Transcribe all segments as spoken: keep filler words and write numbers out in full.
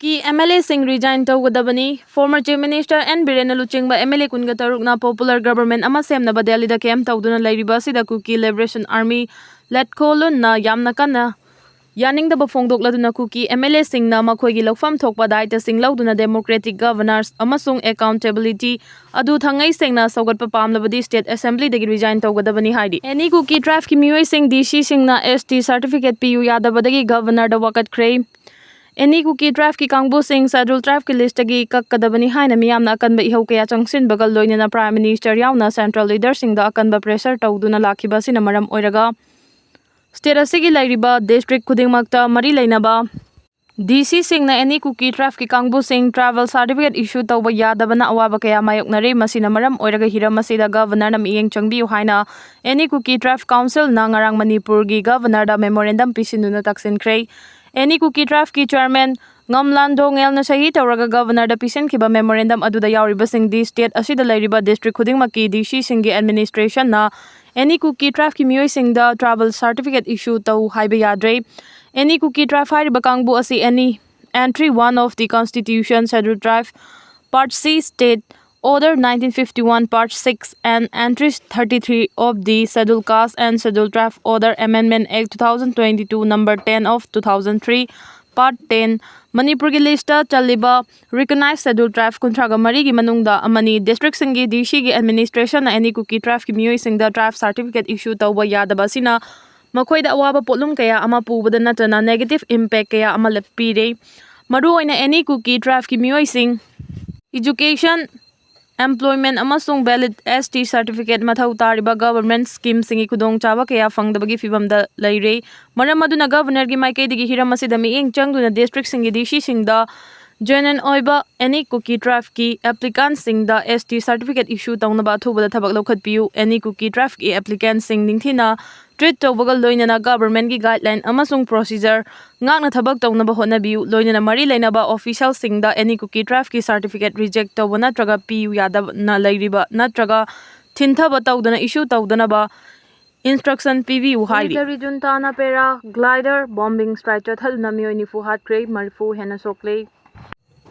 ꯀꯤ M L ꯑꯦꯁꯤꯡ resign ꯇꯧꯒꯗꯕꯅꯤ꯫ Former Chief Minister N ꯕꯤꯔꯦꯟꯅ ꯂꯨꯆꯤꯡꯕ ꯑꯦꯝ ꯑꯦꯜ ꯑꯦ ꯀꯨꯟꯒ ꯇꯔꯨꯛꯅ popular government ꯑꯃ ꯁꯦꯝꯅꯕ ꯗꯦꯜꯂꯤꯗ ꯀꯦꯝꯞ ꯇꯧꯗꯨꯅ ꯂꯩꯔꯤꯕ ꯑꯁꯤꯗ ꯀꯨꯀꯤ Liberation Army, ꯂꯠꯈꯣ ꯂꯨꯟꯅ ꯌꯥꯝꯅ ꯀꯟꯅ ꯌꯥꯅꯤꯡꯗꯕ ꯐꯣꯡꯗꯣꯛꯂꯗꯨꯅ ꯀꯨꯀꯤ ꯑꯦꯝ ꯑꯦꯜ ꯑꯦꯁꯤꯡꯅ ꯃꯈꯣꯏꯒꯤ ꯂꯧꯐꯝ ꯊꯣꯛꯄ ꯗꯥꯌꯤꯠꯇꯁꯤꯡ ꯂꯧꯗꯨꯅ democratic governance ꯑꯃꯁꯨꯡ accountability ꯑꯗꯨ ꯊꯉꯩ ꯁꯦꯡꯅ ꯁꯧꯒꯠꯄ ꯄꯥꯝꯂꯕꯗꯤ state assemblyꯗꯒꯤ resign ꯇꯧꯒꯗꯕꯅꯤ ꯍꯥꯏꯔꯤ꯫ Any Kuki tribeꯀꯤ ꯃꯤꯑꯣꯏꯁꯤꯡ D Cꯁꯤꯡꯅ S T certificate ꯄꯤꯌꯨ ꯌꯥꯗꯕꯗꯒꯤ governorꯗ ꯋꯥꯀꯠꯈ꯭ꯔꯦ꯫ Any Kuki tribeꯀꯤ ꯀꯥꯡꯕꯨꯁꯤꯡ scheduled tribeꯀꯤ listꯇꯒꯤ ꯀꯛꯀꯗꯕꯅꯤ ꯍꯥꯏꯅ ꯃꯤꯌꯥꯝꯅ ꯑꯀꯟꯕ ꯏꯍꯧ ꯀꯌꯥ ꯆꯪꯁꯤꯟꯕꯒ ꯂꯣꯏꯅꯅ Prime Minister ꯌꯥꯎꯅ central leaderꯁꯤꯡꯗ ꯑꯀꯟꯕ pressure ꯇꯧꯗꯨꯅ ꯂꯥꯛꯈꯤꯕ ꯑꯁꯤꯅ ꯃꯔꯝ ꯑꯣꯏꯔꯒ state ꯑꯁꯤꯒꯤ ꯂꯩꯔꯤꯕ district ꯈꯨꯗꯤꯡꯃꯛꯇ ꯃꯔꯤ ꯂꯩꯅꯕ D Cꯁꯤꯡꯅ Any Kuki tribeꯀꯤ ꯀꯥꯡꯕꯨꯁꯤꯡ tribal certificate issue ꯇꯧꯕ ꯌꯥꯗꯕꯅ ꯑꯋꯥꯕ ꯀꯌꯥ ꯃꯥꯌꯣꯛꯅꯔꯦ꯫ ꯃꯁꯤꯅ ꯃꯔꯝ ꯑꯣꯏꯔꯒ ꯍꯤꯔꯝ ꯑꯁꯤꯗ governorꯅ ꯃꯤꯠꯌꯦꯡ ꯆꯪꯕꯤꯌꯨ ꯍꯥꯏꯅ Any Kuki Tribe Councilꯅ ꯉꯔꯥꯡ ꯃꯅꯤꯄꯨꯔꯒꯤ governorꯗ memorandum ꯄꯤꯁꯤꯟꯗꯨꯅ ꯇꯛꯁꯤꯟꯈ꯭ꯔꯦ꯫ Any Kuki tribeꯀꯤ chairman ꯉꯝꯂꯥꯟ ꯗꯣꯉꯦꯜꯅ ꯁꯍꯤ ꯇꯧꯔꯒ governorꯗ ꯄꯤꯁꯤꯟꯈꯤꯕ memorandum ꯑꯗꯨꯗ ꯌꯥꯎꯔꯤꯕꯁꯤꯡꯗꯤ state ꯑꯁꯤꯗ ꯂꯩꯔꯤꯕ district ꯈꯨꯗꯤꯡꯃꯛꯀꯤ D Cꯁꯤꯡꯒꯤ administrationꯅ Any Kuki tribeꯀꯤ ꯃꯤꯑꯣꯏꯁꯤꯡꯗ tribal certificate issue ꯇꯧ ꯍꯥꯏꯕ ꯌꯥꯗ꯭ꯔꯦ꯫ Any Kuki tribe ꯍꯥꯏꯔꯤꯕ ꯀꯥꯡꯕꯨ ꯑꯁꯤ any entry one of the Constitution, Scheduled Tribe, Part C, State Order nineteen fifty-one, Part six, and entry thirty-three of the Scheduled Caste and Scheduled Tribe Order Amendment Act two thousand twenty-two, number ten of two thousand three, Part ten, ꯃꯅꯤꯄꯨꯔꯒꯤ listꯇ ꯆꯜꯂꯤꯕ recognized Scheduled Tribe ꯀꯨꯟꯊ꯭ꯔꯥꯒ ꯃꯔꯤꯒꯤ ꯃꯅꯨꯡꯗ ꯑꯃꯅꯤ꯫ Districtꯁꯤꯡꯒꯤ D Cꯒꯤ administrationꯅ Any Kuki tribeꯀꯤ ꯃꯤꯑꯣꯏꯁꯤꯡꯗ tribe certificate issue ꯇꯧꯕ ꯌꯥꯗꯕ ꯑꯁꯤꯅ ꯃꯈꯣꯏꯗ ꯑꯋꯥꯕ ꯄꯣꯠꯂꯨꯝ ꯀꯌꯥ ꯑꯃ ꯄꯨꯕꯗ ꯅꯠꯇꯅ negative impact ꯀꯌꯥ ꯑꯃ ꯂꯦꯞꯄꯤꯔꯦ꯫ ꯃꯔꯨꯑꯣꯏꯅ Any Kuki tribeꯀꯤ ꯃꯤꯑꯣꯏꯁꯤꯡ education, employment ꯑꯃꯁꯨꯡ valid S T certificate ꯃꯊꯧ ꯇꯥꯔꯤꯕ government schemeꯁꯤꯡꯒꯤ ꯈꯨꯗꯣꯡꯆꯥꯕ ꯀꯌꯥ ꯐꯪꯗꯕꯒꯤ ꯐꯤꯚꯝꯗ ꯂꯩꯔꯦ꯫ ꯃꯔꯝ ꯑꯗꯨꯅ governorꯒꯤ ꯃꯥꯏꯀꯩꯗꯒꯤ ꯍꯤꯔꯝ ꯑꯁꯤꯗ ꯃꯤꯠꯌꯦꯡ ꯆꯪꯗꯨꯅ districtꯁꯤꯡꯒꯤ D Cꯁꯤꯡꯗ genuine ꯑꯣꯏꯕ Any Kuki tribeꯀꯤ applicantꯁꯤꯡꯗ S T certificate issue ꯇꯧꯅꯕ ꯑꯊꯨꯕꯗ ꯊꯕꯛ ꯂꯧꯈꯠꯄꯤꯌꯨ꯫ Any Kuki tribeꯀꯤ applicantꯁꯤꯡ ꯅꯤꯡꯊꯤꯅ treat ꯇꯧꯕꯒ ꯂꯣꯏꯅꯅ governmentꯀꯤ guideline ꯑꯃꯁꯨꯡ procedure ꯉꯥꯛꯅ ꯊꯕꯛ ꯇꯧꯅꯕ ꯍꯣꯠꯅꯕꯤꯌꯨ꯫ ꯂꯣꯏꯅꯅ ꯃꯔꯤ ꯂꯩꯅꯕ officialꯁꯤꯡꯗ Any Kuki tribeꯀꯤ certificate reject ꯇꯧꯕ ꯅꯠꯇ꯭ꯔꯒ ꯄꯤꯌꯨ ꯌꯥꯗꯅ ꯂꯩꯔꯤꯕ ꯅꯠꯇ꯭ꯔꯒ ꯊꯤꯟꯊꯕ ꯇꯧꯗꯅ issue ꯇꯧꯗꯅꯕ instruction ꯄꯤꯕꯤꯌꯨ ꯍꯥꯏꯔꯤ꯫ Military juntaꯅ paraglider bombing strike ꯆꯠꯊꯗꯨꯅ ꯃꯤꯑꯣꯏ ꯅꯤꯐꯨ ꯍꯥꯠꯈ꯭ꯔꯦ, ꯃꯔꯤꯐꯨ ꯍꯦꯟꯅ ꯁꯣꯛꯂꯦ꯫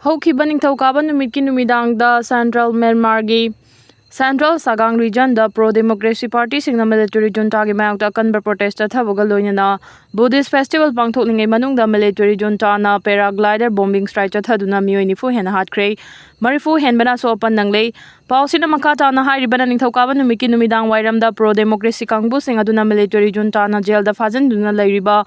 ꯍꯧꯈꯤꯕ ꯅꯤꯡꯊꯧꯀꯥꯕ ꯅꯨꯃꯤꯠꯀꯤ ꯅꯨꯃꯤꯗꯥꯡꯗ Central Myanmarꯒꯤ Central Sagaing Regionꯗ pro democracy partyꯁꯤꯡꯅ military juntaꯒꯤ ꯃꯥꯌꯣꯛꯇ ꯑꯀꯟꯕ protest ꯆꯠꯊꯕꯒ ꯂꯣꯏꯅꯅ Buddhist festival ꯄꯥꯡꯊꯣꯛꯂꯤꯉꯩ ꯃꯅꯨꯡꯗ military juntaꯅ paraglider bombing strike ꯆꯠꯊꯗꯨꯅ ꯃꯤꯑꯣꯏ ꯅꯤꯐꯨ ꯍꯦꯟꯅ ꯍꯥꯠꯈ꯭ꯔꯦ, ꯃꯔꯤꯐꯨ ꯍꯦꯟꯕꯅ ꯑꯁꯣꯛ ꯑꯄꯟ ꯅꯪꯂꯦ꯫ ꯄꯥꯎꯁꯤꯅ ꯃꯈꯥ ꯇꯥꯅ ꯍꯥꯏꯔꯤꯕꯅ ꯅꯤꯡꯊꯧꯀꯥꯕ ꯅꯨꯃꯤꯠꯀꯤ ꯅꯨꯃꯤꯗꯥꯡ ꯋꯥꯏꯔꯝꯗ pro democracy ꯀꯥꯡꯕꯨꯁꯤꯡ ꯑꯗꯨꯅ military juntaꯅ jailꯗ ꯐꯥꯖꯤꯟꯗꯨꯅ ꯂꯩꯔꯤꯕ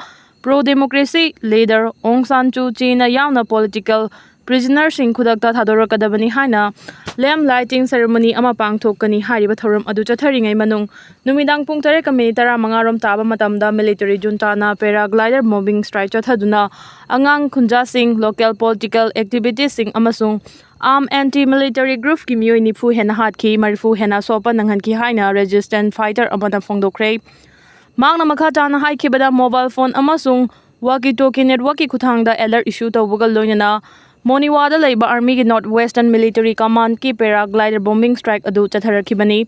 pro democracy leader Aung San Suu Kyiꯅ ꯌꯥꯎꯅ political prisonerꯁꯤꯡ ꯈꯨꯗꯛꯇ ꯊꯥꯗꯣꯔꯛꯀꯗꯕꯅꯤ ꯍꯥꯏꯅ lamp lighting ceremony ꯑꯃ ꯄꯥꯡꯊꯣꯛꯀꯅꯤ꯫ ꯍꯥꯏꯔꯤꯕ ꯊꯧꯔꯝ ꯑꯗꯨ ꯆꯠꯊꯔꯤꯉꯩ ꯃꯅꯨꯡ ꯅꯨꯃꯤꯗꯥꯡ ꯄꯨꯡ ꯇꯔꯦꯠꯀ minute ꯇꯔꯥꯃꯉꯥ ꯔꯣꯝ ꯇꯥꯕ ꯃꯇꯝꯗ military juntaꯅ paraglider bombing strike ꯆꯠꯊꯗꯨꯅ ꯑꯉꯥꯡ ꯈꯨꯟꯖꯥꯁꯤꯡ, local political activistꯁꯤꯡ ꯑꯃꯁꯨꯡ armed anti-military groupꯀꯤ ꯃꯤꯑꯣꯏ ꯅꯤꯐꯨ ꯍꯦꯟꯅ ꯍꯥꯠꯈꯤ, ꯃꯔꯤꯐꯨ ꯍꯦꯟꯅ ꯑꯁꯣꯛ ꯑꯄꯟ ꯅꯪꯍꯟꯈꯤ ꯍꯥꯏꯅ resistance fighter ꯑꯃꯅ ꯐꯣꯡꯗꯣꯛꯈ꯭ꯔꯦ꯫ ꯃꯍꯥꯛꯅ ꯃꯈꯥ ꯇꯥꯅ ꯍꯥꯏꯈꯤꯕꯗ, mobile phone ꯑꯃꯁꯨꯡ walkie talkie networkꯀꯤ ꯈꯨꯠꯊꯥꯡꯗ alert issue ꯇꯧꯕꯒ ꯂꯣꯏꯅꯅ ꯃꯣꯅꯤꯋꯥꯗ ꯂꯩꯕ armyꯒꯤ North Western Military Commandꯀꯤ paraglider bombing strike ꯑꯗꯨ ꯆꯠꯊꯔꯛꯈꯤꯕꯅꯤ꯫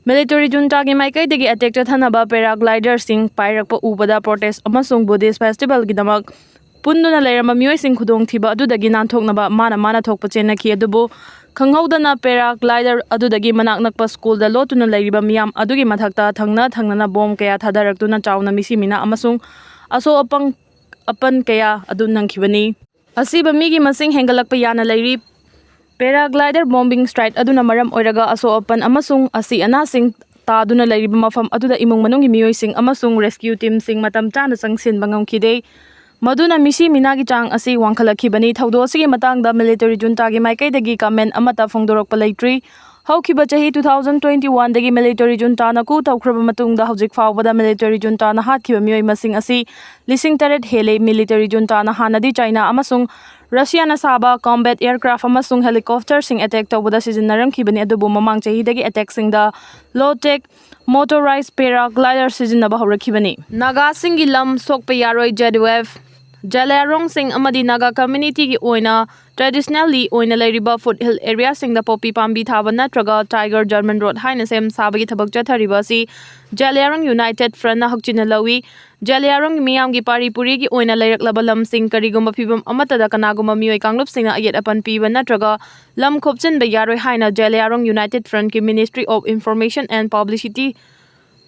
Military juntaꯒꯤ ꯃꯥꯏꯀꯩꯗꯒꯤ attack ꯆꯠꯊꯅꯕ paragliderꯁꯤꯡ ꯄꯥꯏꯔꯛꯄ ꯎꯕꯗ protest ꯑꯃꯁꯨꯡ Buddhist festivalꯒꯤꯗꯃꯛ ꯄꯨꯟꯗꯨꯅ ꯂꯩꯔꯝꯕ ꯃꯤꯑꯣꯏꯁꯤꯡ ꯈꯨꯗꯣꯡꯊꯤꯕ ꯑꯗꯨꯗꯒꯤ ꯅꯥꯟꯊꯣꯛꯅꯕ ꯃꯥꯅ ꯃꯥꯅ ꯊꯣꯛꯄ ꯆꯦꯟꯅꯈꯤ꯫ ꯑꯗꯨꯕꯨ ꯈꯪꯍꯧꯗꯅ paraglider ꯑꯗꯨꯗꯒꯤ ꯃꯅꯥꯛ ꯅꯛꯄ schoolꯗ ꯂꯣꯠꯇꯨꯅ ꯂꯩꯔꯤꯕ ꯃꯤꯌꯥꯝ ꯑꯗꯨꯒꯤ ꯃꯊꯛꯇ ꯊꯪꯅ ꯊꯪꯅꯅ bomb ꯀꯌꯥ ꯊꯥꯗꯔꯛꯇꯨꯅ ꯆꯥꯎꯅ ꯃꯤꯁꯤ ꯃꯤꯅꯥ ꯑꯃꯁꯨꯡ ꯑꯁꯣꯛ ꯑꯄꯪ ꯑꯄꯟ ꯀꯌꯥ ꯑꯗꯨ ꯅꯪꯈꯤꯕꯅꯤ꯫ ꯑꯁꯤꯕ ꯃꯤꯒꯤ ꯃꯁꯤꯡ ꯍꯦꯟꯒꯠꯂꯛꯄ ꯌꯥꯅ ꯂꯩꯔꯤ꯫ Paraglider bombing strike ꯑꯗꯨꯅ ꯃꯔꯝ ꯑꯣꯏꯔꯒ ꯑꯁꯣꯛ ꯑꯄꯟ ꯑꯃꯁꯨꯡ ꯑꯁꯤ ꯑꯅꯥꯁꯤꯡ ꯇꯥꯗꯨꯅ ꯂꯩꯔꯤꯕ ꯃꯐꯝ ꯑꯗꯨꯗ ꯏꯃꯨꯡ ꯃꯅꯨꯡꯒꯤ ꯃꯤꯑꯣꯏꯁꯤꯡ ꯑꯃꯁꯨꯡ rescue teamꯁꯤꯡ ꯃꯇꯝ ꯆꯥꯅ ꯆꯪꯁꯤꯟꯕ ꯉꯝꯈꯤꯗꯦ꯫ ꯃꯗꯨꯅ ꯃꯤꯁꯤ ꯃꯤꯅꯥꯒꯤ ꯆꯥꯡ ꯑꯁꯤ ꯋꯥꯡꯈꯠꯂꯛꯈꯤꯕꯅꯤ꯫ ꯊꯧꯗꯣꯛ ꯑꯁꯤꯒꯤ ꯃꯇꯥꯡꯗ military juntaꯒꯤ ꯃꯥꯏꯀꯩꯗꯒꯤ comment ꯑꯃꯠꯇ ꯐꯣꯡꯗꯣꯔꯛꯄ ꯂꯩꯇ꯭ꯔꯤ꯫ ꯍꯧꯈꯤꯕ ꯆꯍꯤ two thousand twenty oneꯗꯒꯤ military juntaꯅ coup ꯇꯧꯈ꯭ꯔꯕ ꯃꯇꯨꯡꯗ ꯍꯧꯖꯤꯛ ꯐꯥꯎꯕꯗ military juntaꯅ ꯍꯥꯠꯈꯤꯕ ꯃꯤꯑꯣꯏ ꯃꯁꯤꯡ ꯑꯁꯤ ꯂꯤꯁꯤꯡ ꯇꯔꯦꯠ ꯍꯦꯜꯂꯦ꯫ Military juntaꯅ ꯍꯥꯟꯅꯗꯤ China ꯑꯃꯁꯨꯡ Russiaꯅ ꯁꯥꯕ combat aircraft ꯑꯃꯁꯨꯡ helicopterꯁꯤꯡ attack ꯇꯧꯕꯗ ꯁꯤꯖꯤꯟꯅꯔꯝꯈꯤꯕꯅꯤ, ꯑꯗꯨꯕꯨ ꯃꯃꯥꯡ ꯆꯍꯤꯗꯒꯤ attackꯁꯤꯡꯗ low-tech motorized paraglider ꯁꯤꯖꯤꯟꯅꯕ ꯍꯧꯔꯛꯈꯤꯕꯅꯤ꯫ ꯅꯥꯒꯥꯁꯤꯡꯒꯤ ꯂꯝ ꯁꯣꯛꯄ ꯌꯥꯔꯣꯏ꯫ Z W F ꯖꯦꯂꯤꯌꯥꯡꯔꯣꯡꯁꯤꯡ ꯑꯃꯗꯤ ꯅꯥꯒꯥ ꯀꯝꯃ꯭ꯌꯨꯅꯤꯇꯤꯒꯤ ꯑꯣꯏꯅ ꯇ꯭ꯔꯦꯗꯤꯁꯅꯦꯜꯂꯤ ꯑꯣꯏꯅ ꯂꯩꯔꯤꯕ ꯐꯨꯠꯍꯤꯜ ꯑꯦꯔꯤꯌꯥꯁꯤꯡꯗ ꯄꯣꯄꯤ ꯄꯥꯝꯕꯤ ꯊꯥꯕ ꯅꯠꯇ꯭ꯔꯒ ꯇꯥꯏꯒꯔ ꯖꯔꯃꯟ ꯔꯣꯗ ꯍꯥꯏꯅ ꯁꯦꯝ ꯁꯥꯕꯒꯤ ꯊꯕꯛ ꯆꯠꯊꯔꯤꯕ ꯑꯁꯤ ꯖꯦꯂꯤꯌꯥꯡꯔꯣꯡ ꯌꯨꯅꯥꯏꯇꯦꯗ ꯐ꯭ꯔꯟꯠꯅ ꯍꯛꯆꯤꯟꯅ ꯂꯧꯏ꯫ ꯖꯦꯂꯤꯌꯥꯡꯔꯣꯡꯒꯤ ꯃꯤꯌꯥꯝꯒꯤ ꯄꯥꯔꯤ ꯄꯨꯔꯤꯒꯤ ꯑꯣꯏꯅ ꯂꯩꯔꯛꯂꯕ ꯂꯝꯁꯤꯡ ꯀꯔꯤꯒꯨꯝꯕ ꯐꯤꯚꯝ ꯑꯃꯠꯇꯗ ꯀꯅꯥꯒꯨꯝꯕ ꯃꯤꯑꯣꯏ ꯀꯥꯡꯂꯨꯞꯁꯤꯡꯅ ꯑꯌꯦꯠ ꯑꯄꯟ ꯄꯤꯕ ꯅꯠꯇ꯭ꯔꯒ ꯂꯝ ꯈꯣꯞꯆꯤꯟꯕ ꯌꯥꯔꯣꯏ ꯍꯥꯏꯅ ꯖꯦꯂꯤꯌꯥꯡꯔꯣꯡ ꯌꯨꯅꯥꯏꯇꯦꯗ ꯐ꯭ꯔꯟꯠꯀꯤ ministry of information and publicity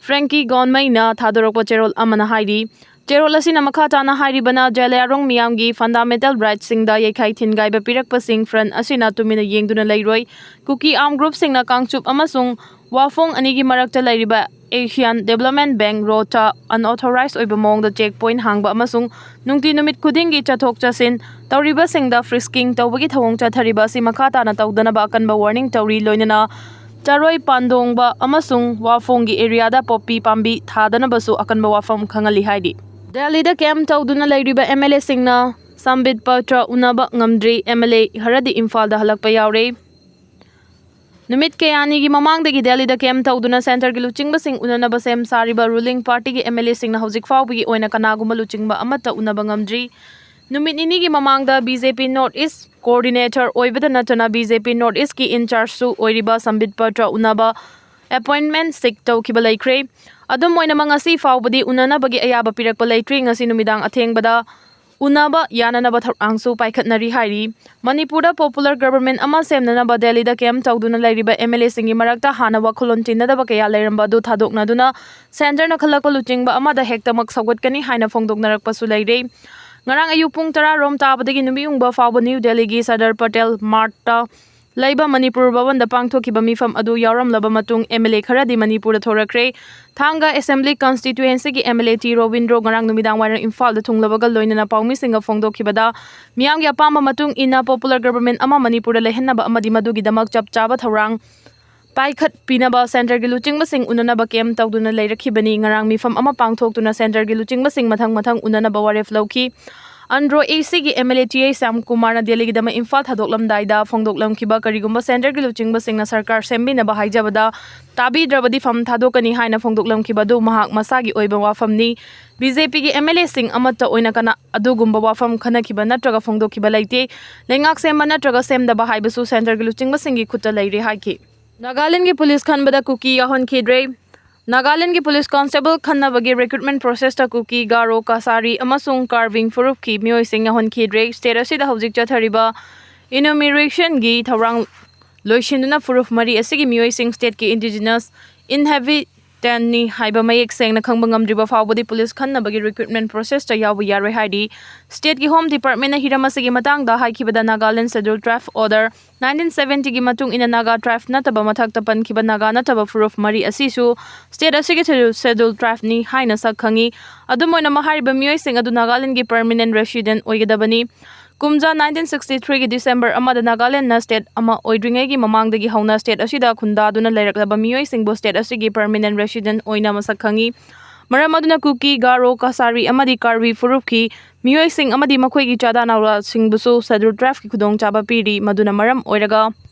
ꯐ꯭ꯔꯦꯡꯀꯤ ꯒꯣꯟꯃꯩꯅ ꯊꯥꯗꯣꯔꯛꯄ ꯆꯦꯔꯣꯜ ꯑꯃꯅ ꯍꯥꯏꯔꯤ꯫ ꯆꯦꯔꯣꯜ ꯑꯁꯤꯅ ꯃꯈꯥ ꯇꯥꯅ ꯍꯥꯏꯔꯤꯕꯅ, ꯖꯦꯂꯤꯌꯥꯡꯔꯣꯡ ꯃꯤꯌꯥꯝꯒꯤ ꯐꯟꯗꯥꯃꯦꯟꯇꯦꯜ ꯔꯥꯏꯠꯁꯤꯡꯗ ꯌꯩꯈꯥꯏ ꯊꯤꯟꯒꯥꯏꯕ ꯄꯤꯔꯛꯄꯁꯤꯡ ꯐ꯭ꯔꯟꯠ ꯑꯁꯤꯅ ꯇꯨꯃꯤꯟꯅ ꯌꯦꯡꯗꯨꯅ ꯂꯩꯔꯣꯏ꯫ ꯀꯨꯀꯤ ꯑꯥꯔꯝ ꯒ꯭ꯔꯨꯞꯁꯤꯡꯅ ꯀꯥꯡꯆꯨꯞ ꯑꯃꯁꯨꯡ ꯋꯥꯐꯣꯡ ꯑꯅꯤꯒꯤ ꯃꯔꯛꯇ ꯂꯩꯔꯤꯕ ꯑꯦꯁꯤꯌꯥꯟ ꯗꯦꯕꯂꯞꯃꯦꯟꯠ ꯕꯦꯡꯛ ꯔꯣꯗꯇ ꯑꯟꯑꯣꯊꯣꯔꯥꯏꯖ ꯑꯣꯏꯕ ꯃꯑꯣꯡꯗ ꯆꯦꯛ ꯄꯣꯏꯟꯠ ꯍꯥꯡꯕ ꯑꯃꯁꯨꯡ ꯅꯨꯡꯇꯤ ꯅꯨꯃꯤꯠ ꯈꯨꯗꯤꯡꯒꯤ ꯆꯠꯊꯣꯛ ꯆꯠꯁꯤꯟ ꯇꯧꯔꯤꯕꯁꯤꯡꯗ ꯐ꯭ꯔꯤꯁꯀꯤꯡ ꯇꯧꯕꯒꯤ ꯊꯧꯑꯣꯡ ꯆꯠꯊꯔꯤꯕ ꯑꯁꯤ ꯃꯈꯥ ꯇꯥꯅ ꯇꯧꯗꯅꯕ ꯑꯀꯟꯕ ꯋꯥꯔꯅꯤꯡ ꯇꯧꯔꯤ, ꯂꯣꯏꯅꯅ ꯆꯔꯣꯏ ꯄꯥꯟꯗꯣꯡꯕ ꯑꯃꯁꯨꯡ ꯋꯥꯐꯣꯡꯒꯤ ꯑꯦꯔꯤꯌꯥꯗ ꯄꯣꯄꯤ ꯄꯥꯝꯕꯤ ꯊꯥꯗꯅꯕꯁꯨ ꯑꯀꯟꯕ ꯋꯥꯐꯝ ꯈꯪꯍꯜꯂꯤ ꯍꯥꯏꯔꯤ꯫ ꯗꯦꯜꯂꯤꯗ ꯀꯦꯝꯞ ꯇꯧꯗꯨꯅ ꯂꯩꯔꯤꯕ ꯑꯦꯝ ꯑꯦꯜ ꯑꯦꯁꯤꯡꯅ ꯁꯝꯕꯤꯠ ꯄꯇ꯭ꯔ ꯎꯅꯕ ꯉꯝꯗ꯭ꯔꯤ꯫ ꯑꯦꯝ ꯑꯦꯜ ꯑꯦ ꯈꯔꯗꯤ ꯏꯝꯐꯥꯜꯗ ꯍꯜꯂꯛꯄ ꯌꯥꯎꯔꯦ꯫ ꯅꯨꯃꯤꯠ ꯀꯌꯥꯅꯤꯒꯤ ꯃꯃꯥꯡꯗꯒꯤ ꯗꯦꯜꯂꯤꯗ ꯀꯦꯝꯞ ꯇꯧꯗꯨꯅ ꯁꯦꯟꯇꯔꯒꯤ ꯂꯨꯆꯤꯡꯕꯁꯤꯡ ꯎꯅꯅꯕ ꯁꯦꯝ ꯁꯥꯔꯤꯕ ꯔꯨꯂꯤꯡ ꯄꯥꯔꯇꯤꯒꯤ ꯑꯦꯝ ꯑꯦꯜ ꯑꯦꯁꯤꯡꯅ ꯍꯧꯖꯤꯛ ꯐꯥꯎꯕꯒꯤ ꯑꯣꯏꯅ ꯀꯅꯥꯒꯨꯝꯕ ꯂꯨꯆꯤꯡꯕ ꯑꯃꯠꯇ ꯎꯅꯕ ꯉꯝꯗ꯭ꯔꯤ꯫ ꯅꯨꯃꯤꯠ ꯅꯤꯅꯤꯒꯤ ꯃꯃꯥꯡꯗ ꯕꯤ ꯖꯦ ꯄꯤ ꯅꯣꯔꯠ ꯏꯁ ꯀꯣꯑꯣꯔꯗꯤꯅꯦꯇꯔ ꯑꯣꯏꯕꯗ ꯅꯠꯇꯅ ꯕꯤ ꯖꯦ ꯄꯤ ꯅꯣꯔꯠ ꯏꯁꯀꯤ ꯏꯟꯆꯥꯔꯖꯁꯨ ꯑꯣꯏꯔꯤꯕ ꯁꯝꯕꯤꯠ ꯄꯇ꯭ꯔ ꯎꯅꯕ ꯑꯦꯄꯣꯏꯟꯠꯃꯦꯟꯠ ꯁꯤꯛ ꯇꯧꯈꯤꯕ ꯂꯩꯈ꯭ꯔꯦ꯫ ꯑꯗꯨꯝ ꯑꯣꯏꯅꯃꯛ, ꯉꯁꯤ ꯐꯥꯎꯕꯗꯤ ꯎꯅꯅꯕꯒꯤ ꯑꯌꯥꯕ ꯄꯤꯔꯛꯄ ꯂꯩꯇ꯭ꯔꯤ꯫ ꯉꯁꯤ ꯅꯨꯃꯤꯗꯥꯡ ꯑꯊꯦꯡꯕꯗ ꯎꯅꯕ ꯌꯥꯅꯅꯕ ꯊꯧꯔꯥꯡꯁꯨ ꯄꯥꯏꯈꯠꯅꯔꯤ ꯍꯥꯏꯔꯤ꯫ ꯃꯅꯤꯄꯨꯔꯗ ꯄꯣꯄꯨꯂꯔ ꯒꯚꯔꯟꯃꯦꯟꯠ ꯑꯃ ꯁꯦꯝꯅꯅꯕ ꯗꯦꯜꯂꯤꯗ ꯀꯦꯝꯞ ꯇꯧꯗꯨꯅ ꯂꯩꯔꯤꯕ ꯑꯦꯝ ꯑꯦꯜ ꯑꯦꯁꯤꯡꯒꯤ ꯃꯔꯛꯇ ꯍꯥꯟꯅ ꯋꯥꯈꯜꯂꯣꯟ ꯇꯤꯟꯅꯗꯕ ꯀꯌꯥ ꯂꯩꯔꯝꯕ ꯑꯗꯨ ꯊꯥꯗꯣꯛꯅꯗꯨꯅ ꯁꯦꯟꯇꯔꯅ ꯈꯜꯂꯛꯄ ꯂꯨꯆꯤꯡꯕ ꯑꯃꯗ ꯍꯦꯛꯇꯃꯛ ꯁꯧꯒꯠꯀꯅꯤ ꯍꯥꯏꯅ ꯐꯣꯡꯗꯣꯛꯅꯔꯛꯄꯁꯨ ꯂꯩꯔꯦ꯫ ꯉꯔꯥꯡ ꯑꯌꯨꯛ ꯄꯨꯡ ꯇꯔꯥ ꯔꯣꯝ ꯇꯥꯕꯗꯒꯤ ꯅꯨꯃꯤꯠ ꯌꯨꯡꯕ ꯐꯥꯎꯕ ꯅ꯭ꯌꯨ ꯗꯦꯜꯂꯤꯒꯤ ꯁꯗꯔ ꯄꯇꯦꯜ ꯃꯥꯔꯠꯇ ꯂꯩꯕ ꯃꯅꯤꯄꯨꯔ ꯚꯕꯟꯗ ꯄꯥꯡꯊꯣꯛꯈꯤꯕ ꯃꯤꯐꯝ ꯑꯗꯨ ꯌꯥꯎꯔꯝꯂꯕ ꯃꯇꯨꯡ, ꯑꯦꯝ ꯑꯦꯜ ꯑꯦ ꯈꯔꯗꯤ ꯃꯅꯤꯄꯨꯔꯗ ꯊꯣꯔꯛꯈ꯭ꯔꯦ꯫ ꯊꯥꯡꯒ ꯑꯦꯁꯦꯝꯕ꯭ꯂꯤ ꯀꯟꯁꯇꯤꯇ꯭ꯋꯦꯟꯁꯤꯒꯤ M L A T Robindro ꯉꯔꯥꯡ ꯅꯨꯃꯤꯗꯥꯡ ꯋꯥꯏꯔꯝ ꯏꯝꯐꯥꯜꯗ ꯊꯨꯡꯂꯕꯒ ꯂꯣꯏꯅꯅ ꯄꯥꯎꯃꯤꯁꯤꯡꯒ ꯐꯣꯡꯗꯣꯛꯈꯤꯕꯗ, ꯃꯤꯌꯥꯝꯒꯤ ꯑꯄꯥꯝꯕ ꯃꯇꯨꯡ ꯏꯟꯅ ꯄꯣꯄꯨꯂꯔ ꯒꯚꯔꯟꯃꯦꯟꯠ ꯑꯃ ꯃꯅꯤꯄꯨꯔꯗ ꯂꯩꯍꯟꯅꯕ ꯑꯃꯗꯤ ꯃꯗꯨꯒꯤꯗꯃꯛ ꯆꯞ ꯆꯥꯕ ꯊꯧꯔꯥꯡ ꯄꯥꯏꯈꯠꯄꯤꯅꯕ ꯁꯦꯟꯇꯔꯒꯤ ꯂꯨꯆꯤꯡꯕꯁꯤꯡ ꯎꯅꯅꯕ ꯀꯦꯝꯞ ꯇꯧꯗꯨꯅ ꯂꯩꯔꯛꯈꯤꯕꯅꯤ꯫ ꯉꯔꯥꯡ ꯃꯤꯐꯝ ꯑꯃ ꯄꯥꯡꯊꯣꯛꯇꯨꯅ ꯁꯦꯟꯇꯔꯒꯤ ꯂꯨꯆꯤꯡꯕꯁꯤꯡ ꯃꯊꯪ ꯃꯊꯪ ꯎꯅꯅꯕ ꯋꯥꯔꯦꯞ ꯂꯧꯈꯤ꯫ ꯑꯟꯗ꯭ꯔꯣ ꯑꯦ ꯁꯤꯒꯤ M L A T A Shyam ꯀꯨꯃꯥꯔꯅ ꯗꯦꯜꯂꯤꯒꯤꯗꯃꯛ ꯏꯝꯐꯥꯜ ꯊꯥꯗꯣꯛꯂꯝꯗꯥꯏꯗ ꯐꯣꯡꯗꯣꯛꯂꯝꯈꯤꯕ ꯀꯔꯤꯒꯨꯝꯕ ꯁꯦꯟꯇꯔꯒꯤ ꯂꯨꯆꯤꯡꯕꯁꯤꯡꯅ ꯁꯔꯀꯥꯔ ꯁꯦꯝꯕꯤꯅꯕ ꯍꯥꯏꯖꯕꯗ ꯇꯥꯕꯤꯗ꯭ꯔꯕꯗꯤ ꯐꯝ ꯊꯥꯗꯣꯛꯀꯅꯤ ꯍꯥꯏꯅ ꯐꯣꯡꯗꯣꯛꯂꯝꯈꯤꯕ ꯑꯗꯨ ꯃꯍꯥꯛ ꯃꯁꯥꯒꯤ ꯑꯣꯏꯕ ꯋꯥꯐꯝꯅꯤ꯫ ꯕꯤ ꯖꯦ ꯄꯤꯒꯤ ꯑꯦꯝ ꯑꯦꯜ ꯑꯦꯁꯤꯡ ꯑꯃꯠꯇ ꯑꯣꯏꯅ ꯀꯅꯥ ꯑꯗꯨꯒꯨꯝꯕ ꯋꯥꯐꯝ ꯈꯟꯅꯈꯤꯕ ꯅꯠꯇ꯭ꯔꯒ ꯐꯣꯡꯗꯣꯛꯈꯤꯕ ꯂꯩꯇꯦ꯫ ꯂꯩꯉꯥꯛ ꯁꯦꯝꯕ ꯅꯠꯇ꯭ꯔꯒ ꯁꯦꯝꯗꯕ ꯍꯥꯏꯕꯁꯨ ꯁꯦꯟꯇꯔꯒꯤ ꯂꯨꯆꯤꯡꯕꯁꯤꯡꯒꯤ ꯈꯨꯠꯇ ꯂꯩꯔꯦ ꯍꯥꯏꯈꯤ꯫ ꯅꯥꯒꯥꯂꯦꯟꯗꯒꯤ ꯄꯨꯂꯤꯁ ꯈꯟꯕꯗ ꯀꯨꯀꯤ ꯌꯥꯎꯍꯟꯈꯤꯗ꯭ꯔꯦ꯫ ꯅꯥꯒꯥꯂꯦꯟꯗꯒꯤ ꯄꯨꯂꯤꯁ ꯀꯣꯟꯁꯇꯦꯕꯜ ꯈꯟꯅꯕꯒꯤ ꯔꯤꯀ꯭ꯔꯨꯠꯃꯦꯟ ꯄ꯭ꯔꯣꯁꯦꯁꯇ ꯀꯨꯀꯤ, ꯒꯥꯔꯣ, ꯀꯁꯥꯔꯤ ꯑꯃꯁꯨꯡ ꯀꯥꯔꯕꯤ ꯐꯨꯔꯨꯞꯀꯤ ꯃꯤꯑꯣꯏꯁꯤꯡ ꯌꯥꯎꯍꯟꯈꯤꯗ꯭ꯔꯦ꯫ ꯁ꯭ꯇꯦꯠ ꯑꯁꯤꯗ ꯍꯧꯖꯤꯛ ꯆꯠꯊꯔꯤꯕ ꯏꯅꯣꯃꯤꯔꯦꯁꯟꯒꯤ ꯊꯧꯔꯥꯡ ꯂꯣꯏꯁꯤꯟꯗꯨꯅ ꯐꯨꯔꯨꯞ ꯃꯔꯤ ꯑꯁꯤꯒꯤ ꯃꯤꯑꯣꯏꯁꯤꯡ ꯁ꯭ꯇꯦꯠꯀꯤ ꯏꯟꯗꯤꯖꯤꯅꯁ ꯏꯟꯍꯦꯕꯤꯇꯦꯟꯅꯤ ꯍꯥꯏꯕ ꯃꯌꯦꯛ ꯁꯦꯡꯅ ꯈꯪꯕ ꯉꯝꯗ꯭ꯔꯤꯕ ꯐꯥꯎꯕꯗꯤ ꯄꯨꯂꯤꯁ ꯈꯟꯅꯕꯒꯤ ꯔꯤꯀ꯭ꯔꯨꯠꯃꯦꯟ ꯄ꯭ꯔꯣꯁꯦꯁꯇ ꯌꯥꯎꯕ ꯌꯥꯔꯣꯏ ꯍꯥꯏꯔꯤ꯫ ꯁ꯭ꯇꯦꯠꯀꯤ ꯍꯣꯝ ꯗꯤꯄꯥꯔꯠꯃꯦꯟꯅ ꯍꯤꯔꯝ ꯑꯁꯤꯒꯤ ꯃꯇꯥꯡꯗ ꯍꯥꯏꯈꯤꯕꯗ, ꯅꯥꯒꯥꯂꯦꯟ ꯁꯦꯗ꯭ꯌꯨꯜ ꯇ꯭ꯔꯥꯏꯕ ꯑꯣꯔꯗꯔ ꯅꯥꯏꯟꯇꯤꯟ ꯁꯚꯦꯟꯇꯤꯒꯤ ꯃꯇꯨꯡ ꯏꯟꯅ ꯅꯥꯒꯥ ꯇ꯭ꯔꯥꯏꯕ ꯅꯠꯇꯕ ꯃꯊꯛꯇ ꯄꯟꯈꯤꯕ ꯅꯥꯒꯥ ꯅꯠꯇꯕ ꯐꯨꯔꯨꯞ ꯃꯔꯤ ꯑꯁꯤꯁꯨ ꯁ꯭ꯇꯦꯠ ꯑꯁꯤꯒꯤ ꯁꯦꯗ꯭ꯌꯨꯜ, ꯁꯦꯗ꯭ꯌꯨꯜ ꯇ꯭ꯔꯥꯏꯕꯅꯤ ꯍꯥꯏꯅ ꯁꯛ ꯈꯪꯉꯤ꯫ ꯑꯗꯨꯝ ꯑꯣꯏꯅꯃꯛ, ꯍꯥꯏꯔꯤꯕ ꯃꯤꯑꯣꯏꯁꯤꯡ ꯑꯗꯨ ꯅꯥꯒꯥꯂꯦꯟꯒꯤ ꯄꯔꯃꯤꯅꯦꯟ ꯔꯦꯁꯤꯗꯦꯟ ꯑꯣꯏꯒꯗꯕꯅꯤ꯫ ꯀꯨꯝꯖꯥ ꯅꯥꯏꯟꯇꯤꯟ ꯁꯤꯛꯁꯇꯤ ꯊ꯭ꯔꯤꯒꯤ ꯗꯤꯁꯦꯝꯕꯔ ꯑꯃꯗ ꯅꯥꯒꯥꯂꯦꯟꯅ ꯁ꯭ꯇꯦꯠ ꯑꯃ ꯑꯣꯏꯗ꯭ꯔꯤꯉꯩꯒꯤ ꯃꯃꯥꯡꯗꯒꯤ ꯍꯧꯅ ꯁ꯭ꯇꯦꯠ ꯑꯁꯤꯗ ꯈꯨꯟꯗꯥꯗꯨꯅ ꯂꯩꯔꯛꯂꯕ ꯃꯤꯑꯣꯏꯁꯤꯡꯕꯨ ꯁ꯭ꯇꯦꯠ ꯑꯁꯤꯒꯤ ꯄꯔꯃꯤꯅꯦꯟ ꯔꯦꯁꯤꯗꯦꯟ ꯑꯣꯏꯅ ꯃꯁꯛ ꯈꯪꯉꯤ꯫ ꯃꯔꯝ ꯑꯗꯨꯅ ꯀꯨꯀꯤ, ꯒꯥꯔꯣ, ꯀꯁꯥꯔꯤ ꯑꯃꯗꯤ ꯀꯥꯔꯕꯤ ꯐꯨꯔꯨꯞꯀꯤ ꯃꯤꯑꯣꯏꯁꯤꯡ ꯑꯃꯗꯤ ꯃꯈꯣꯏꯒꯤ ꯆꯥꯗꯥ ꯅꯥꯎꯂꯥꯁꯤꯡꯕꯨꯁꯨ ꯁꯦꯗ꯭ꯌꯨꯜ ꯇ꯭ꯔꯥꯏꯕꯀꯤ ꯈꯨꯗꯣꯡꯆꯥꯕ ꯄꯤꯔꯤ꯫ ꯃꯗꯨꯅ ꯃꯔꯝ ꯑꯣꯏꯔꯒ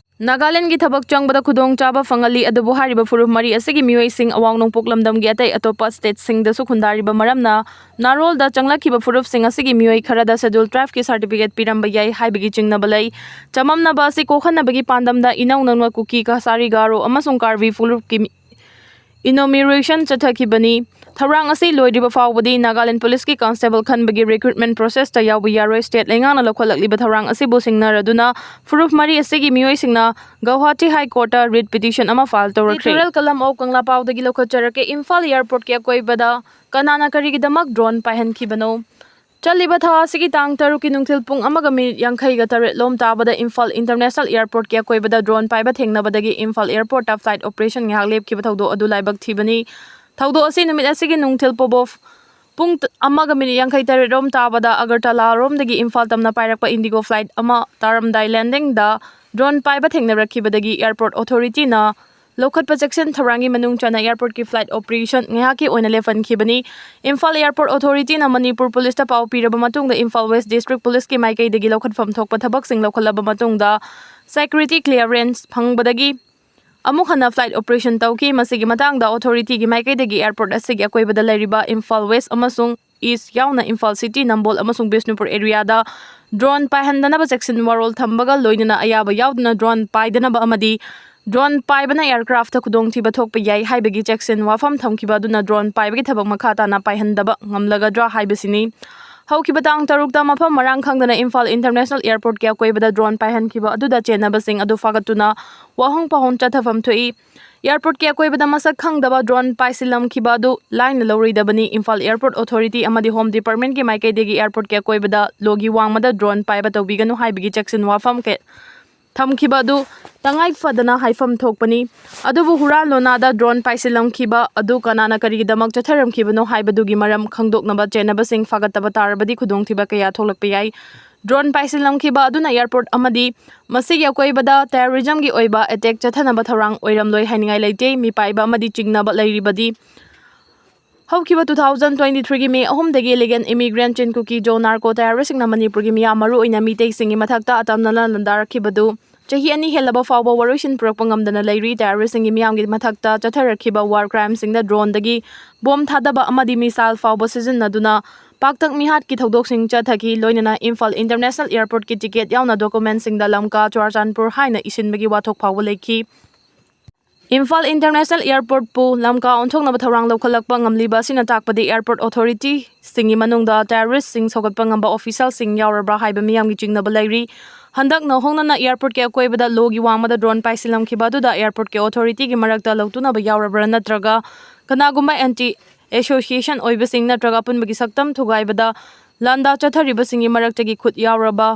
ꯅꯥꯒꯥꯂꯦꯟꯒꯤ ꯊꯕꯛ ꯆꯪꯕꯗ ꯈꯨꯗꯣꯡꯆꯥꯕ ꯐꯪꯍꯜꯂꯤ꯫ ꯑꯗꯨꯕꯨ ꯍꯥꯏꯔꯤꯕ ꯐꯨꯔꯨꯞ ꯃꯔꯤ ꯑꯁꯤꯒꯤ ꯃꯤꯑꯣꯏꯁꯤꯡ ꯑꯋꯥꯡ ꯅꯣꯡꯄꯣꯛ ꯂꯝꯗꯝꯒꯤ ꯑꯇꯩ ꯑꯇꯣꯞꯄ ꯁ꯭ꯇꯦꯠꯁꯤꯡꯗꯁꯨ ꯈꯨꯟꯗꯥꯔꯤꯕ ꯃꯔꯝꯅ ꯅꯥꯔꯣꯜꯗ ꯆꯪꯂꯛꯈꯤꯕ ꯐꯨꯔꯨꯞꯁꯤꯡ ꯑꯁꯤꯒꯤ ꯃꯤꯑꯣꯏ ꯈꯔꯗ ꯁꯦꯗ꯭ꯌꯨꯜ ꯇ꯭ꯔꯥꯏꯕꯀꯤ ꯁꯥꯔꯇꯤꯐꯤꯀꯦꯠ ꯄꯤꯔꯝꯕ ꯌꯥꯏ ꯍꯥꯏꯕꯒꯤ ꯆꯤꯡꯅꯕ ꯂꯩ꯫ ꯆꯃꯝꯅꯕ ꯑꯁꯤ ꯀꯣꯛꯍꯟꯅꯕꯒꯤ ꯄꯥꯟꯗꯝꯗ ꯏꯅꯧ ꯅꯧꯅ ꯀꯨꯀꯤ, ꯀꯁꯥꯔꯤ, ꯒꯥꯔꯣ ꯑꯃꯁꯨꯡ ꯀꯥꯔꯕꯤ ꯐꯨꯔꯨꯞꯀꯤ ꯏꯅꯣꯃꯤꯔꯦꯁꯟ ꯆꯠꯊꯈꯤꯕꯅꯤ꯫ ꯊꯧꯔꯥꯡ ꯑꯁꯤ ꯂꯣꯏꯗ꯭ꯔꯤꯕ ꯐꯥꯎꯕꯗꯤ ꯅꯥꯒꯥꯂꯦꯟ ꯄꯨꯂꯤꯁꯀꯤ ꯀꯣꯟꯁꯇꯦꯕꯜ ꯈꯟꯕꯒꯤ ꯔꯤꯀ꯭ꯔꯨꯠꯃꯦꯟ ꯄ꯭ꯔꯣꯁꯦꯁꯇ ꯌꯥꯎꯕ ꯌꯥꯔꯣꯏ꯫ ꯁ꯭ꯇꯦꯠ ꯂꯩꯉꯥꯛꯅ ꯂꯧꯈꯠꯂꯛꯂꯤꯕ ꯊꯧꯔꯥꯡ ꯑꯁꯤꯕꯨ ꯁꯤꯡꯅꯔꯗꯨꯅ ꯐꯨꯔꯨꯞ ꯃꯔꯤ ꯑꯁꯤꯒꯤ ꯃꯤꯑꯣꯏꯁꯤꯡꯅ ꯒꯧꯍꯥꯇꯤ ꯍꯥꯏ ꯀꯣꯔꯠꯇ ꯔꯤꯠ ꯄꯤꯇꯤꯁꯟ ꯑꯃ ꯐꯥꯏꯜ ꯇꯧꯔꯛꯈ꯭ꯔꯦ꯫ Editorial column of ꯀꯪꯂꯥꯄꯥꯎꯗꯒꯤ ꯂꯧꯈꯠꯆꯔꯛꯀꯦ꯫ ꯏꯝꯐꯥꯜ ꯑꯦꯌꯔꯄꯣꯔꯠꯀꯤ ꯑꯀꯣꯏꯕꯗ ꯀꯅꯥꯅ ꯀꯔꯤꯒꯤꯗꯃꯛ ꯗ꯭ꯔꯣꯟ ꯄꯥꯏꯍꯟꯈꯤꯕꯅꯣ? ꯆꯠꯂꯤꯕ ꯊꯥ ꯑꯁꯤꯒꯤ ꯇꯥꯡ ꯇꯔꯨꯛꯀꯤ ꯅꯨꯡꯊꯤꯜ ꯄꯨꯡ ꯑꯃꯒ ꯃꯤꯅꯤꯠ ꯌꯥꯡꯈꯩꯒ ꯇꯔꯦꯠ ꯂꯣꯝ ꯇꯥꯕꯗ ꯏꯝꯐꯥꯜ ꯏꯟꯇꯔꯅꯦꯁꯅꯦꯜ ꯑꯦꯌꯔꯄꯣꯔꯠꯀꯤ ꯑꯀꯣꯏꯕꯗ ꯗ꯭ꯔꯣꯟ ꯄꯥꯏꯕ ꯊꯦꯡꯅꯕꯗꯒꯤ ꯏꯝꯐꯥꯜ ꯑꯦꯌꯔꯄꯣꯔꯠꯇ ꯐ꯭ꯂꯥꯏꯠ ꯑꯣꯄꯔꯦꯁꯟ ꯉꯥꯏꯍꯥꯛ ꯂꯦꯞꯈꯤꯕ ꯊꯧꯗꯣꯛ ꯑꯗꯨ ꯂꯥꯏꯕꯛ ꯊꯤꯕꯅꯤ꯫ ꯊꯧꯗꯣꯛ ꯑꯁꯤ ꯅꯨꯃꯤꯠ ꯑꯁꯤꯒꯤ ꯅꯨꯡꯊꯤꯜ ꯄꯣꯕꯣꯐ ꯄꯨꯡ ꯇ-, ꯑꯃꯒ ꯃꯤꯅꯤꯠ ꯌꯥꯡꯈꯩ ꯇꯔꯦꯠ ꯔꯣꯝ ꯇꯥꯕꯗ ꯑꯒꯔꯇꯂꯥꯔꯣꯝꯗꯒꯤ ꯏꯝꯐꯥꯜ ꯇꯝꯅ ꯄꯥꯏꯔꯛꯄ ꯏꯟꯗꯤꯒꯣ ꯐ꯭ꯂꯥꯏꯠ ꯑꯃ ꯇꯥꯔꯝꯗꯥꯏ ꯂꯦꯟꯗꯤꯡꯗ ꯗ꯭ꯔꯣꯟ ꯄꯥꯏꯕ ꯊꯦꯡꯅꯔꯛꯈꯤꯕꯗꯒꯤ ꯑꯦꯌꯔꯄꯣꯔꯠ ꯑꯣꯊꯣꯔꯤꯇꯤꯅ ꯂꯧꯈꯠꯄ ꯆꯦꯛꯁꯤꯟ ꯊꯧꯔꯥꯡꯒꯤ ꯃꯅꯨꯡ ꯆꯟꯅ airport ꯀꯤ flight operation ꯉꯥꯏꯍꯥꯛꯀꯤ ꯑꯣꯏꯅ ꯂꯦꯞꯍꯟꯈꯤꯕꯅꯤ꯫ ꯏꯝꯐꯥꯜ Airport Authority ꯅ ꯃꯅꯤꯄꯨꯔ ꯄꯨꯂꯤꯁꯇ ꯄꯥꯎ ꯄꯤꯔꯕ ꯃꯇꯨꯡꯗ ꯏꯝꯐꯥꯜ West District Police ꯀꯤ ꯃꯥꯏꯀꯩꯗꯒꯤ ꯂꯧꯈꯠꯐꯝ ꯊꯣꯛꯄ ꯊꯕꯛꯁꯤꯡ ꯂꯧꯈꯠꯂꯕ ꯃꯇꯨꯡꯗ security clearance ꯐꯪꯕꯗꯒꯤ ꯑꯃꯨꯛ ꯍꯟꯅ flight operation ꯇꯧꯈꯤ꯫ ꯃꯁꯤꯒꯤ ꯃꯇꯥꯡꯗ authority ꯒꯤ ꯃꯥꯏꯀꯩꯗꯒꯤ airport ꯑꯁꯤꯒꯤ ꯑꯀꯣꯏꯕꯗ ꯂꯩꯔꯤꯕ ꯏꯝꯐꯥꯜ West ꯑꯃꯁꯨꯡ East ꯌꯥꯎꯅ ꯏꯝꯐꯥꯜ City, ꯅꯝꯕꯣꯜ ꯑꯃꯁꯨꯡ ꯕꯤꯁꯅꯨꯄꯨꯔ area ꯗ drone ꯄꯥꯏꯍꯟꯗꯅꯕ ꯆꯦꯛꯁꯤꯟ ꯋꯥꯔꯣꯜ ꯊꯝꯕꯒ ꯂꯣꯏꯅꯅ ꯑꯌꯥꯕ ꯌꯥꯎꯗꯅ drone ꯄꯥꯏꯗꯅꯕ ꯑꯃꯗꯤ drone ꯄꯥꯏꯕꯅ aircraft ꯇ ꯈꯨꯗꯣꯡꯊꯤꯕ ꯊꯣꯛꯄ ꯌꯥꯏ ꯍꯥꯏꯕꯒꯤ ꯆꯦꯛꯁꯤꯟ ꯋꯥꯐꯝ ꯊꯝꯈꯤꯕ ꯑꯗꯨꯅ drone ꯄꯥꯏꯕꯒꯤ ꯊꯕꯛ ꯃꯈꯥ ꯇꯥꯅ ꯄꯥꯏꯍꯟꯗꯕ ꯉꯝꯂꯒꯗ꯭ꯔꯥ ꯍꯥꯏꯕꯁꯤꯅꯤ꯫ ꯍꯧꯈꯤꯕ ꯇꯥꯡ ꯇꯔꯨꯛꯇ ꯃꯐꯝ ꯃꯔꯥꯡ ꯈꯪꯗꯅ ꯏꯝꯐꯥꯜ International Airport ꯀꯤ ꯑꯀꯣꯏꯕꯗ drone ꯄꯥꯏꯍꯟꯈꯤꯕ ꯑꯗꯨꯗ ꯆꯦꯟꯅꯕꯁꯤꯡ ꯑꯗꯨ ꯐꯥꯒꯠꯇꯨꯅ ꯋꯥꯍꯪ ꯄꯥꯎꯍꯪ ꯆꯠꯊꯐꯝ ꯊꯣꯛꯏ꯫ Airport ꯀꯤ ꯑꯀꯣꯏꯕꯗ ꯃꯁꯛ ꯈꯪꯗꯕ drone ꯄꯥꯏꯁꯤꯜꯂꯝꯈꯤꯕ ꯑꯗꯨ ꯂꯥꯏꯅ ꯂꯧꯔꯣꯏꯗꯕꯅꯤ꯫ ꯏꯝꯐꯥꯜ Airport Authority ꯑꯃꯗꯤ Home Department ꯀꯤ ꯃꯥꯏꯀꯩꯗꯒꯤ airport ꯀꯤ ꯑꯀꯣꯏꯕꯗ ꯂꯣꯒꯤ ꯋꯥꯡꯃꯗ drone ꯄꯥꯏꯕ ꯇꯧꯕꯤꯒꯅꯨ ꯍꯥꯏꯕꯒꯤ ꯆꯦꯛꯁꯤꯟ ꯋꯥꯐꯝ ꯀꯌꯥ ꯊꯝꯈꯤꯕ ꯑꯗꯨ ꯇꯉꯥꯏ ꯐꯗꯅ ꯍꯥꯏꯐꯝ ꯊꯣꯛꯄꯅꯤ꯫ ꯑꯗꯨꯕꯨ ꯍꯨꯔꯥꯟ ꯂꯣꯟꯅꯥꯗ drone ꯄꯥꯏꯁꯤꯜꯂꯝꯈꯤꯕ ꯑꯗꯨ ꯀꯅꯥꯅ ꯀꯔꯤꯒꯤꯗꯃꯛ ꯆꯠꯊꯔꯝꯈꯤꯕꯅꯣ ꯍꯥꯏꯕꯗꯨꯒꯤ ꯃꯔꯝ ꯈꯪꯗꯣꯛꯅꯕ ꯆꯦꯟꯅꯕꯁꯤꯡ ꯐꯥꯒꯠꯇꯕ ꯇꯥꯔꯕꯗꯤ ꯈꯨꯗꯣꯡꯊꯤꯕ ꯀꯌꯥ ꯊꯣꯛꯂꯛꯄ ꯌꯥꯏ꯫ Drone ꯄꯥꯏꯁꯤꯜꯂꯝꯈꯤꯕ ꯑꯗꯨꯅ airport ꯑꯃꯗꯤ ꯃꯁꯤꯒꯤ ꯑꯀꯣꯏꯕꯗ terrorism ꯒꯤ ꯑꯣꯏꯕ attack ꯆꯠꯊꯅꯕ ꯊꯧꯔꯥꯡ ꯑꯣꯏꯔꯝꯂꯣꯏ ꯍꯥꯏꯅꯤꯡꯉꯥꯏ ꯂꯩꯇꯦ꯫ ꯃꯤꯄꯥꯏꯕ ꯑꯃꯗꯤ ꯆꯤꯡꯅꯕ ꯂꯩꯔꯤꯕꯗꯤ ꯍꯧꯈꯤꯕ two thousand twenty three ꯒꯤ ꯃꯦ ꯑꯍꯨꯝꯗꯒꯤ illegal immigrant ꯆꯤꯟ ꯀꯨꯀꯤ ꯖꯣ narco terrorist ꯁꯤꯡꯅ ꯃꯅꯤꯄꯨꯔꯒꯤ ꯃꯤꯌꯥꯝ, ꯃꯔꯨꯑꯣꯏꯅ ꯃꯤꯇꯩꯁꯤꯡꯒꯤ ꯃꯊꯛꯇ ꯑꯇꯝꯅꯅ ꯂꯥꯟꯗꯥꯔꯛꯈꯤꯕꯗꯨ ꯆꯍꯤ ꯑꯅꯤ ꯍꯦꯜꯂꯕ ꯐꯥꯎꯕ ꯋꯥꯔꯣꯏꯁꯤꯟ ꯄꯨꯔꯛꯄ ꯉꯝꯗꯅ ꯂꯩꯔꯤ꯫ Terrorist ꯁꯤꯡꯒꯤ ꯃꯤꯌꯥꯝꯒꯤ ꯃꯊꯛꯇ ꯆꯠꯊꯔꯛꯈꯤꯕ war crime ꯁꯤꯡꯗ drone ꯗꯒꯤ bomb ꯊꯥꯗꯕ ꯑꯃꯗꯤ missile ꯐꯥꯎꯕ ꯁꯤꯖꯤꯟꯅꯗꯨꯅ ꯄꯥꯛꯇꯛ ꯃꯤꯍꯥꯠꯀꯤ ꯊꯧꯗꯣꯛꯁꯤꯡ ꯆꯠꯊꯈꯤ꯫ ꯂꯣꯏꯅꯅ ꯏꯝꯐꯥꯜ International Airport ꯀꯤ ticket ꯌꯥꯎꯅ document ꯁꯤꯡꯗ ꯂꯝꯀꯥ, ꯆꯨꯔꯥꯆꯥꯟꯄꯨꯔ ꯍꯥꯏꯅ ꯏꯁꯤꯟꯕꯒꯤ ꯋꯥꯊꯣꯛ ꯐꯥꯎꯕ ꯂꯩꯈꯤ꯫ ꯏꯝꯐꯥꯜ International Airport ꯄꯨ ꯂꯝꯀꯥ ꯑꯣꯟꯊꯣꯛꯅꯕ ꯊꯧꯔꯥꯡ ꯂꯧꯈꯠꯂꯛꯄ ꯉꯝꯂꯤꯕ ꯑꯁꯤꯅ ꯇꯥꯛꯄꯗꯤ airport authority ꯁꯤꯡꯒꯤ ꯃꯅꯨꯡꯗ terrorist ꯁꯤꯡ ꯁꯧꯒꯠꯄ ꯉꯝꯕ official ꯁꯤꯡ ꯌꯥꯎꯔꯕ꯭ꯔꯥ ꯍꯥꯏꯕ ꯃꯤꯌꯥꯝꯒꯤ ꯆꯤꯡꯅꯕ ꯂꯩꯔꯤ꯫ ꯍꯟꯗꯛ ꯅꯧꯍꯧꯅꯅ airport ꯀꯤ ꯑꯀꯣꯏꯕꯗ ꯂꯣꯒꯤ ꯋꯥꯡꯃꯗ drone ꯄꯥꯏꯁꯤꯜꯂꯝꯈꯤꯕ ꯑꯗꯨꯗ airport ꯀꯤ authority ꯒꯤ ꯃꯔꯛꯇ ꯂꯧꯇꯨꯅꯕ ꯌꯥꯎꯔꯕ꯭ꯔꯥ ꯅꯠꯇ꯭ꯔꯒ ꯀꯅꯥꯒꯨꯝꯕ anti association ꯑꯣꯏꯕꯁꯤꯡ ꯅꯠꯇ꯭ꯔꯒ ꯑꯄꯨꯟꯕꯒꯤ ꯁꯛꯇꯝ ꯊꯨꯒꯥꯏꯕꯗ ꯂꯥꯟꯗꯥ ꯆꯠꯊꯔꯤꯕꯁꯤꯡꯒꯤ ꯃꯔꯛꯇꯒꯤ ꯈꯨꯠ ꯌꯥꯎꯔꯕ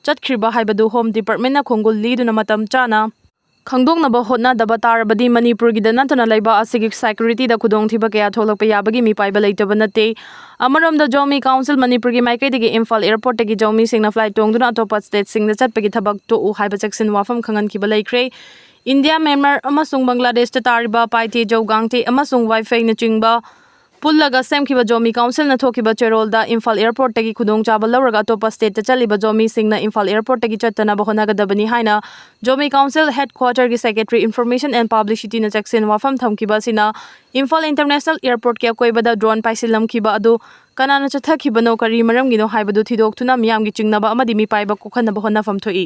ꯆꯠꯈ꯭ꯔꯤꯕ ꯍꯥꯏꯕꯗꯨ Home Department ꯅ ꯈꯣꯡꯒꯨꯜ ꯂꯤꯗꯨꯅ ꯃꯇꯝ ꯆꯥꯅ ꯈꯪꯗꯣꯛꯅꯕ ꯍꯣꯠꯅꯗꯕ ꯇꯥꯔꯕꯗꯤ ꯃꯅꯤꯄꯨꯔꯒꯤꯗ ꯅꯠꯇꯅ ꯂꯩꯕꯥꯛ ꯑꯁꯤꯒꯤ ꯁꯦꯀ꯭ꯌꯨꯔꯤꯇꯤꯗ ꯈꯨꯗꯣꯡꯊꯤꯕ ꯀꯌꯥ ꯊꯣꯛꯂꯛꯄ ꯌꯥꯕꯒꯤ ꯃꯤꯄꯥꯏꯕ ꯂꯩꯇꯕ ꯅꯠꯇꯦ꯫ ꯑꯃꯔꯣꯝꯗ ꯖꯣꯃꯤ ꯀꯥꯎꯟꯁꯤꯜ ꯃꯅꯤꯄꯨꯔꯒꯤ ꯃꯥꯏꯀꯩꯗꯒꯤ ꯏꯝꯐꯥꯜ ꯑꯦꯌꯔꯄꯣꯔꯠꯇꯒꯤ ꯖꯣꯃꯤꯁꯤꯡꯅ ꯐ꯭ꯂꯥꯏꯠ ꯇꯣꯡꯗꯨꯅ ꯑꯇꯣꯞꯄ ꯁ꯭ꯇꯦꯠꯁꯤꯡꯗ ꯆꯠꯄꯒꯤ ꯊꯕꯛ ꯇꯣꯛꯎ ꯍꯥꯏꯕ ꯆꯦꯛꯁꯤꯟ ꯋꯥꯐꯝ ꯈꯪꯍꯟꯈꯤꯕ ꯂꯩꯈ꯭ꯔꯦ꯫ ꯏꯟꯗꯤꯌꯥ, ꯃ꯭ꯌꯥꯟꯃꯥꯔ ꯑꯃꯁꯨꯡ ꯕꯪꯒ꯭ꯂꯥꯗꯦꯁꯇ ꯇꯥꯔꯤꯕ ꯄꯥꯏꯇꯦ, ꯖꯧꯒꯥꯡꯇꯦ ꯑꯃꯁꯨꯡ ꯋꯥꯏꯐꯩꯅꯆꯤꯡꯕ ꯄꯨꯜꯂꯒ ꯁꯦꯝꯈꯤꯕ ꯖꯣꯃꯤ ꯀꯥꯎꯟꯁꯤꯜꯅ ꯊꯣꯛꯈꯤꯕ ꯆꯦꯔꯣꯜꯗ ꯏꯝꯐꯥꯜ ꯑꯦꯌꯔꯄꯣꯔꯠꯇꯒꯤ ꯈꯨꯗꯣꯡꯆꯥꯕ ꯂꯧꯔꯒ ꯑꯇꯣꯞꯄ ꯁ꯭ꯇꯦꯠꯇ ꯆꯠꯂꯤꯕ ꯖꯣꯃꯤꯁꯤꯡꯅ ꯏꯝꯐꯥꯜ ꯑꯦꯌꯔꯄꯣꯔꯠꯇꯒꯤ ꯆꯠꯇꯅꯕ ꯍꯣꯠꯅꯒꯗꯕꯅꯤ ꯍꯥꯏꯅ ꯖꯣꯃꯤ ꯀꯥꯎꯟꯁꯤꯜ ꯍꯦꯗꯀ꯭ꯋꯥꯇꯔꯒꯤ ꯁꯦꯀ꯭ꯔꯦꯇꯔꯤ ꯏꯟꯐꯣꯔꯃꯦꯁꯟ ꯑꯦꯟ ꯄꯕ꯭ꯂꯤꯁꯤꯇꯤꯅ ꯆꯦꯛꯁꯤꯟ ꯋꯥꯐꯝ ꯊꯝꯈꯤꯕ ꯑꯁꯤꯅ ꯏꯝꯐꯥꯜ ꯏꯟꯇꯔꯅꯦꯁꯅꯦꯜ ꯑꯦꯌꯔꯄꯣꯔꯠꯀꯤ ꯑꯀꯣꯏꯕꯗ ꯗ꯭ꯔꯣꯟ ꯄꯥꯏꯁꯤꯜꯂꯝꯈꯤꯕ ꯑꯗꯨ ꯀꯅꯥꯅ ꯆꯠꯊꯈꯤꯕꯅꯣ, ꯀꯔꯤ ꯃꯔꯝꯒꯤꯅꯣ ꯍꯥꯏꯕꯗꯨ ꯊꯤꯗꯣꯛꯇꯨꯅ ꯃꯤꯌꯥꯝꯒꯤ ꯆꯤꯡꯅꯕ ꯑꯃꯗꯤ ꯃꯤꯄꯥꯏꯕ ꯀꯣꯛꯍꯟꯅꯕ ꯍꯣꯠꯅꯐꯝ ꯊꯣꯛꯏ꯫